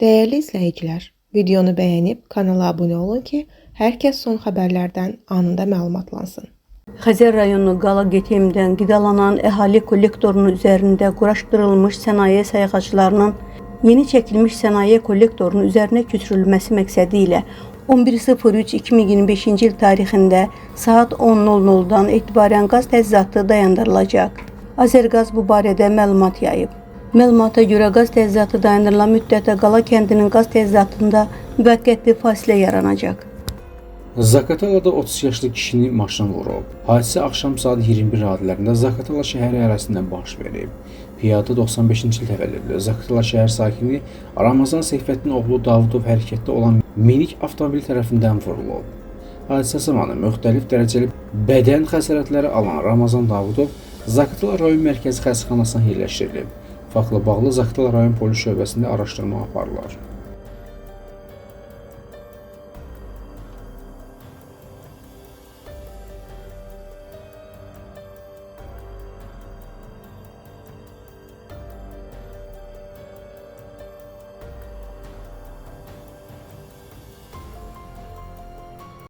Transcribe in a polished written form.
Dəyərli izləyicilər, videonu bəyənib kanala abunə olun ki, hər kəs son xəbərlərdən anında məlumatlansın. Xəzər rayonu Qala GTM-dən qidalanan əhali kollektorunun üzərində quraşdırılmış sənaye sayğaclarının yeni çəkilmiş sənaye kollektorunun üzərinə köçürülməsi məqsədi ilə 11.03.2025-ci il tarixində saat 10:00-dan etibarən qaz təchizatı dayandırılacaq. Azərqaz bu barədə məlumat yayıb. Məlumata görə qaz təchizatı dayandırılan müddətdə Qala kəndinin qaz təchizatında müvəqqəti fasilə yaranacaq. Zaqatalada 30 yaşlı kişini maşın vurub. Hadisə axşam saat 21 radələrində Zaqatala şəhəri ərazisində baş verib. Piyada 95-ci il təvəllüdlü Zaqatala şəhər sakini Ramazan Seyfəddin oğlu Davudov hərəkətdə olan minik avtomobil tərəfindən vurulub. Hadisə zamanı müxtəlif dərəcəli bədən xəsarətləri alan Ramazan Davudov Zaqatala rayon mərkəzi xəstəxanasına yerləşdirilib. Faktla bağlı Zaqatala rayon polis şöbəsində araşdırma aparılır.